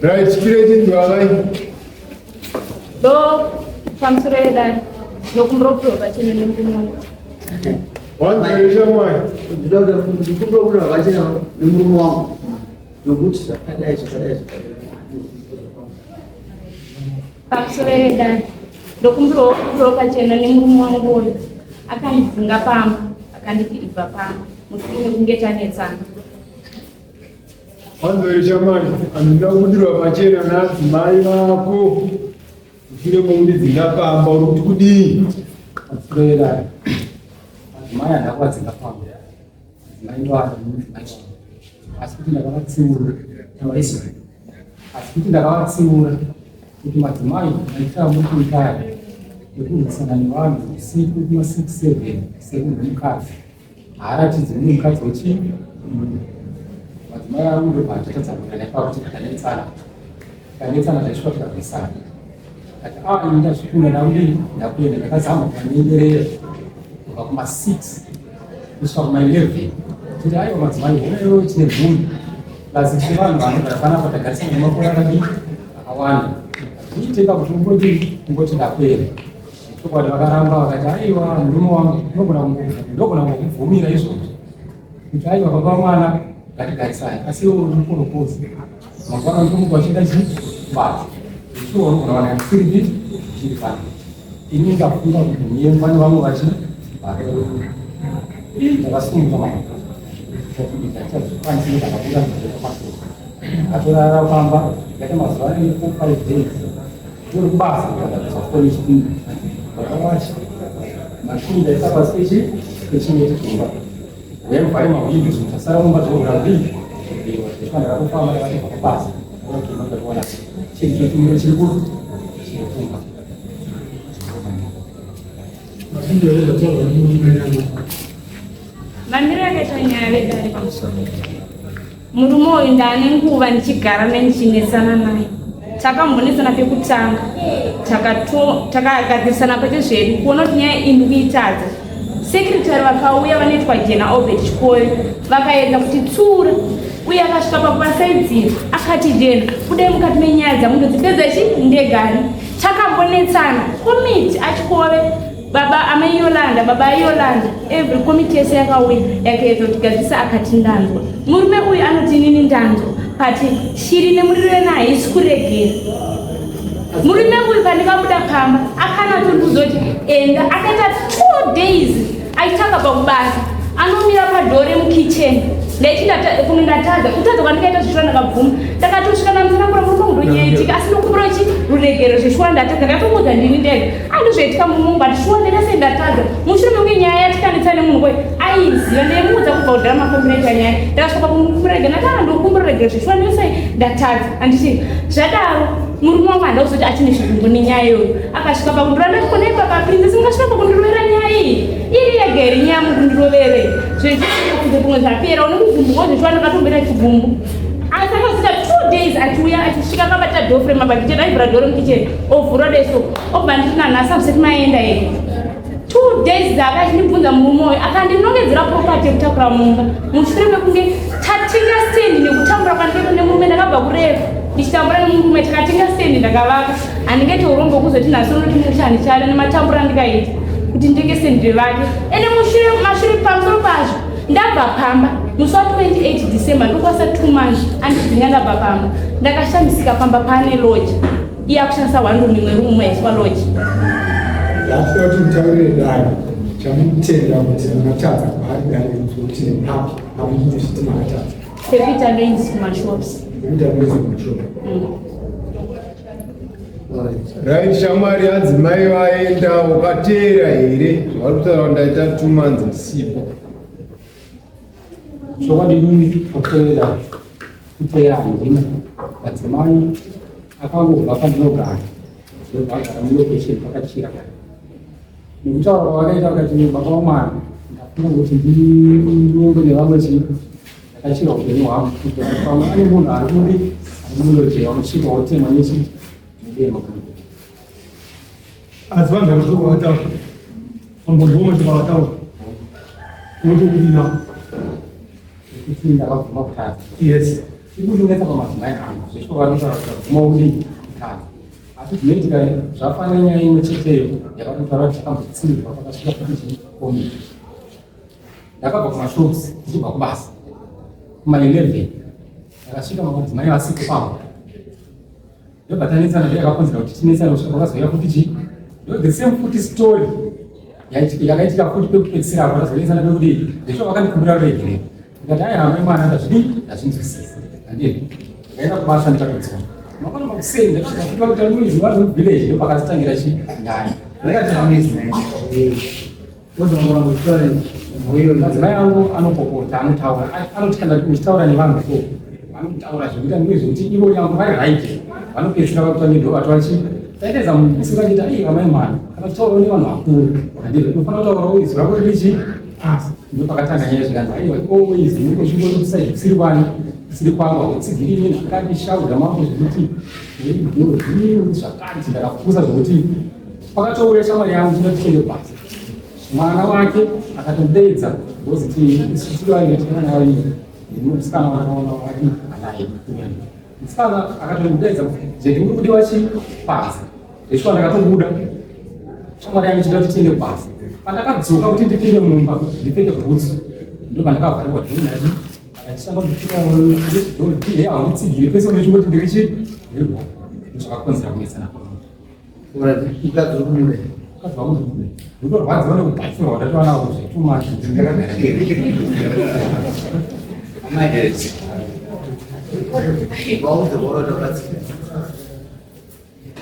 Right, chireti ndwavai. Do pamusoro yedare ndokumbira pachena nemurume wangu. Wanzwisha mwai. Ndinoda kuti ndikumbira pachena nemurume wangu. Nokuti zvakadai zvakadai zvakadai. Pamusoro yedare ndokumbirawo kubudawo pachena nemurume wangu uyu akandidzinga pamba akanditi ibva pamba mushure mekunge tanetsana. Wanzwisha mwai. Handina kubudirwa pachena naadzimai vako. Mushure mekundidzinga pamba uri kuti kudii? Pamusoro yedare madzimai handina kuvadzinga pamba. Madzimai ndoada nemudzimai wangu. Asi kuti ndakavatsiura tavaiswa. Asi kuti ndakavatsiura kuti madzimai maitira muri kuitaya ekurwisana nevanhu usiku kuma 6 7 sekunge mukadzi haaratidzi mune mukadzi wechii madzimai angu ndobva atatadza kuenda ipapo kuti takanetsana tanetsana taisvika tikarwisana ati a ini ndazvikunda ndakudii ndakuenda ndakazama kuvanyengerera kubva kuma 6 kusvika kuma 11 titi aiwa madzimai hoyo tine mhuri plus tine vanhu vanogara panapa tagarisana nemakore akadii akawanda zviiteka kuti ungoti ungoti ndakuenda chokwadi vakaramba vakati aiwa murume wangu ndogona kungokubvumira izvozvo kuti aiwa baba mwana ngatigarisane asi iwe uri mukorokozi mangwana ndomuka uchienda chii kubasa ichiwo unogona wana chiri chiri pano ini ndafunga kuti nyemba nevamwe vachi ndakasumuka mama chazvikwanisi ndakabuda ndakamasoko atorara pamba ndikaita mazuva anenge 4 5 days uri kubasa ndakazofoni chipinda ndakawacha machini ndaisa pasi pechi pechingeti kumba uye muvhare mahwindo zvinhu zvasara mumba zvinogona kudii kubiwa zveshuwa ndakatofamba ndakatobva kubasa ndakatobva ndatoona chinhu chotumiro chiri kuri chiri kumba Mamiriro akaita nyaya vedare pamusoro. Murume uyu ndaane nguva ndichigara naye ndichinetsana naye. Takambonetsana pekutanga takagadzirisana kwete zvedu kuona kuti nyaya iyi ndikuitadza. Secretary vakauya vanoitwa Jena Albert Chikoyo vakaedza kuti tsiura uye akasvika pakuvasaidzira akati Jena budai mukati menyaya dzangu ndodzipedza chi ndegani. Takambonetsana komiti achikove baba amai Yolanda baba Yolanda every committee yese yakauya yakaedza kutigadzirisa akati ndanzwa murume uyu anoti inini ndanzwa but shiri nemuriro yena haisi kuregera murume uyu pandikabuda pamba akanatondiudza kuti enda akaita 2 days aitanga pakubasa anomira padhoo remukitchen ndaiti kuno ndatadza kutadza kwandikaita zveshuwa ndakabvuma ndakatosvika ndamutsanangura murume wangu ndonyaitika asi ndokumbura chi ruregero zveshuwa ndatadza ndakatomuudza ndini ndega andozvaitika murume wangu ati shuwa ndega sei ndatadza mushure mekunge nyaya yatikanetsa nemunhu kwe aiziva ndaimuudza kubva kudhara mafambiro aita nyaya ndakasvika pakumukumbura rega ndati ah ndokumbura regero zveshuwa ndosei ndatadza anditi zvadaro murume wangu handida kuzoti achine chigumbu nenyaya iyoyo akasvika pakundura ndati kone baba princess mungasvika pakundirovera nyaya iyi iri yega here nyaya mukundirovere zvezvikuze kumwe zvapera une kugumbuka zvechiwa ndakatomboita chigumbu asi akazita 2 days achiuya achisvika akabata doframe apa kicheni aivhura doro mukicheni ovhura deso obva nditi nanhasi hamusati maenda here 2 days dzaka achindibvunza murume uyu akandinongedzera property yekutakura mumba mushure mekunge tatenga stendi nekutambura kwandikaita nemurume ndakabva kurefu ndichitambura nemurume takatenga stendi ndakavaka handingaite urombo kuzoti nhasi unoti musha handichada nematambura andikaita kuti nditenge stendi revake ende mushure mashure pamusoro pazvo ndabva pamba musi wa 28 December ndokwasa 2 months andidzinga ndabva pamba ndakashamisika pamba pane lodge iye akushandisa one room imwe room yaiswa lodge Ndakuda kuti mutaurire dare chamutenda kuti makatadza kwaari dare kuti nepapi pamuite zviti makatadza. Pekuita noise kumashops. Pekuita noise kumashops. Right, shamwari hanzi mai vaenda ukateera here zvavari kutaura kuti ndaita 2 months ndisipo. Chokwadi inini kuteera kuteera handina madzimai akangobva pandinogara ndobva agara mulocation pakachira nekutaura kwavakaita vakati baba wamwana ndafunga kuti ndironge nevamwe chii ndakachira upenyu hwangu kuti pamwe ane munhu ari kuri ari muloje vanosvika wotemwa nechi nedemo. Asi vanhu vanotoka vataura vambondoma kuti vataura unotokudina kuti ndakabvuma kutadza. Yes. Chiri kundinetsa pamadzimai angu zveshuwa vanotaura kuti vabvuma kudii kutadza. Asi zvinoitika zvafanana nyaya imwe cheteyo yakatotaura kuti takambotsiurwa pakasvika futi chikomiti. Ndakabva kumashops ndichibva kubasa kuma 11 ndakasvika madzimai vasipo pamba. Ndobva tanetsana ndiyo yakakonzera kuti tinetsane kusvika pakazouya futi chii ndo the same futi story yakaitika futi pekupedzisira apo tazonetsana pekudii ndeshuwa vakandikumbira ruregerero. Ndikati ayi hama yemwana ndazvidii ndazvinzwisisa. Handii ndakaenda kubasa ndikatodzoka. Mangwana makuseni ndasvika futi vakuita noise vari muvillage ndo pakatangira chi ndani. Ndakati noise Madzimai angu anopopota anotaura anoti kana uchitaura nevanhu so vanotaura zvekuita noise zvekuti ivo nyangwe vari right vanopedzisira vakuita ndo vatova chi taitedza munhu usingachiita ei amai mwana kana uchitaurawo nevanhu vakuru handii unofanira kutaurawo izwi rako riri chii pasi ndopakatanga nyaya zvikanzi aiwa always munongozvingori kuside kusiri kwani kusiri kwangu hautsigiri inini akandishauda mambo zvekuti zvii zvakati ndakapusa zvekuti pakatouya shamwari yangu tinoti tiende kubasa mwana wake akatodeedza because tiiaana vaviri musikana wakaona wati anaye musikana akatomudeedza jeki uri kudiwa chii panze Ndishuwa ndakatobuda shamwari yangu ichida kuti tiende kubasa. Pandakadzoka kuti ndipinde mumba ndipfeke bhutsu ndopandakavharirwa dhoo ndati akachitanga kundipika dhoo haunditsigiri pese unechingoti ndiri chii ndiri bho ndozvakakonzera kunetsana kwangu. Mukadzi uri kumuda Mukadzi wangu ndiri kumuda. Ndinotorwadziwa nekubatsirwa kwatatowana nako zve too much ndakagara. Amai. Vaudze varoda batsira.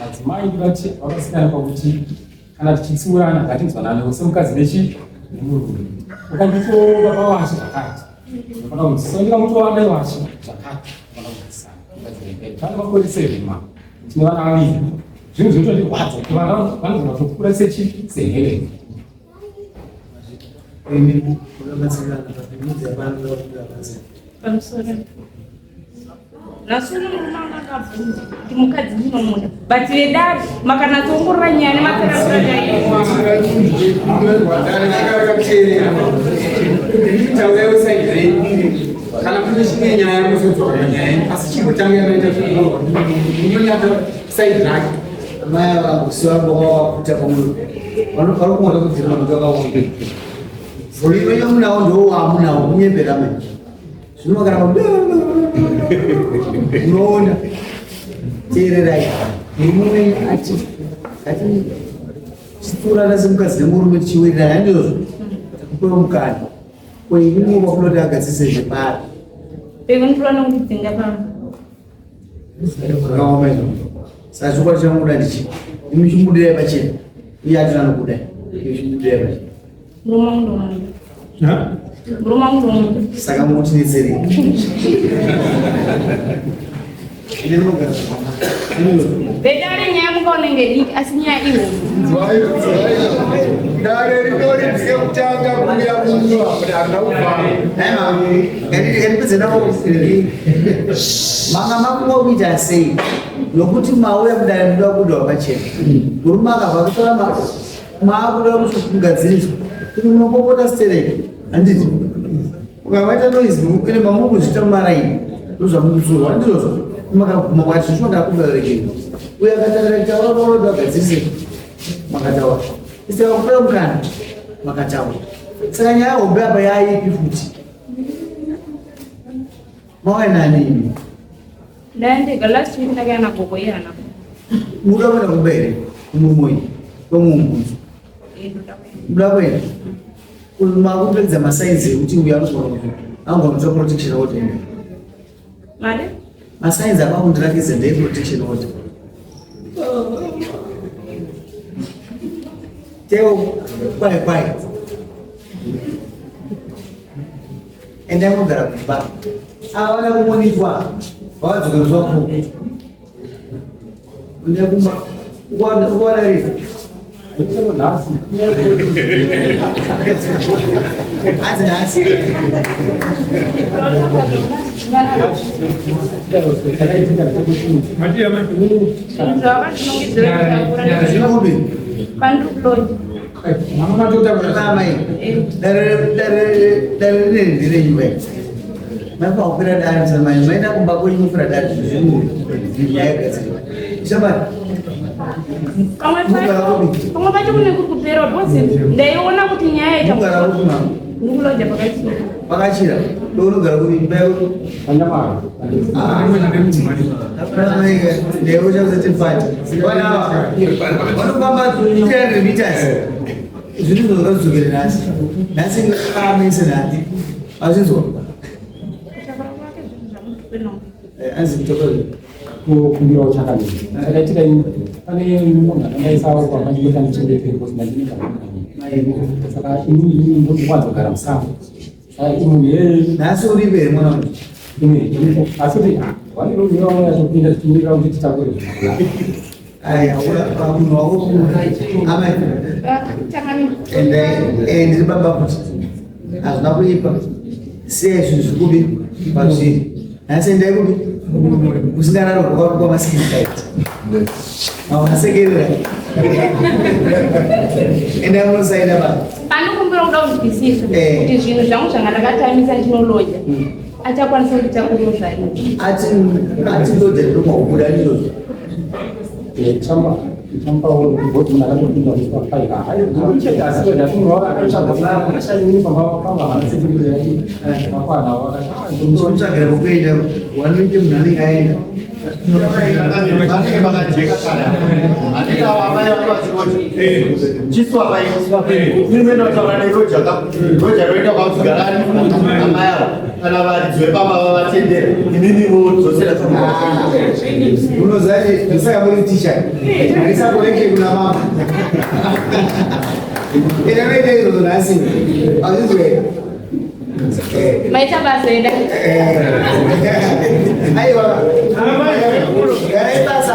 Madzimai ndingati vakasiyana pakuti kana tichitsiurana ngatinzwanane semukadzi nechi nemurume. Ukanditiwo baba washe zvakati unofanira kunzwisisa ndikamutowo amai washe zvakati unofanira kunzwisisana. Mukadzi nemberi tane makore seven ma tine vana vaviri zvinhu zvinotondirwadza kuti vana vanogona kutokura sechi senherera. Pamusoro. Nhasi uno murume wangu akabvunza kuti mukadzi ndinomuda but vedare makanatsoongorora nyaya nematsanangura kana kune chimwe nyaya muzodzoka panyaya asi chingotanga yamaita zvinonyata side rake Amai ava usi wavo wavakuta pamwe vari kungoda kubvira vanhu vakawanda. Murume wenyu munawo ndowamunawo munyembera manje. Zvino vakaramba unoona teererai murume wenyu ati ati chipfuurana semukadzi nemurume tichiwirirana handizvozvo takupewa mukana ko ini muva kunoti agadzise zvepari Pekundura nokudzinga pamba. Zvakaoma izvo. Saka chokwadi chamunoda ndichi. Imi chimubudirai pachena. Iye acho anokuda. Imi chimubudirai pachena. Murume wangu ndomuda. Ha? Murume wangu ndomuda. Saka mukutinetserei. Ine munogara zvakanaka. Vedare nyaya mukaona inge diki asi nyaya ihombe. Dare rinori ndekutanga kuuya kuno harina kuvhara. Ngandipedze navo. Manga makunga kuita sei? Nokuti mauya kudare muda kubuda wakachena. Murume akabva kutora maakuda kuti kugadziriswa. Kuti munopopota stereki. Handiti? Ukavaita noise ine mamuri kuzviita mumaraini. Ndozvamukudzurwa handizvozvo. Makaguma kwati zvicho ndakuberekera. Uyo akatarira kutaura unoda kugadzirise. Makataura. Isaka kupera mukana. Makataura. Saka nyaya hombe apa yaipi futi? Mauya nani imi? Ndaendega last week ndakaya nagogo iye haana Muda kuenda kumba here? Kumurume uyu? Kwemumubvunzo. Muda kuenda? Makupedza masainzi ekuti uyu anogona kuti angona kutora protection order. Mari? Masainzi amakundirakidza ndeye protection order. Teo, kwai kwai. Endai munogara kumba. Ava vada kumonitwa vakadzoka zuva kuno. Endai kumba. Ukuwana rii? Nhasi. Hanzi nhasi. Zvinokupi? Pandikuloji. Amai, dare dare dare rineri nderenyu vai. Maipa kukwira dare musamai maenda kumba kwenyu mokwira dare nyaya yagadzirwa. Shamwari. Pamwe pacho pamwe pacho kune kuri kupera because ndaiona kuti nyaya ita Mugara kupi mama? Ndikuloja pakachira. Pakachira. Ndounogara kupi imba yako? Panyamara. Vanofamba 300 meters zvinhu zvakadzokere nhasi nhasi amise nhasi azvinzwa anzi mutoko Kukumbirawo chakanaka chakaitika ini pane munhu akandaisawo kwakandingoita ndichengeteri because ndandine saka ini ndokwanzogara musango saka munhu iyeye nhasi uripo here mwana wangu ini asi kuti vaniromirawo yatopinda tichimirira kuti titakure zvinhu. Aya munhu wako amai endai ndiri baba kuti hazvina kuipa siyai zvinhu zviri kupi pazviri nhasi endai kupi kusingararo kwamaskini fight masekerera endai munosaina baba. Panokumbira kuda kunzwisisa Eh. kuti zvinhu zvangu zvanga ndakatamisa ndinoloja achakwanisa kunditakuriro zvaii. Ati ati loja ndinomakubuda ndizvozvo. Chamba chamba kuti munhu akatopinda kusvika five hayi asi akashanyini pamba pamba hanasekuru yake makwana wakati Mutsvagira kwekuenda wanoite munhu anenge aenda. Vanenge vakajeka kana handikawo amai vanovaziroja chiswa paimene vataura neroja roja roenda kwakugarani amai avo kana varidzi vepamba vavatendera inini vodzosera. Unoziva ndosaka muri ticha handisakoreke kuna mama enda noita izvozvo nhasi azvizwe. Maita basa eda. Aiwa, garai basa.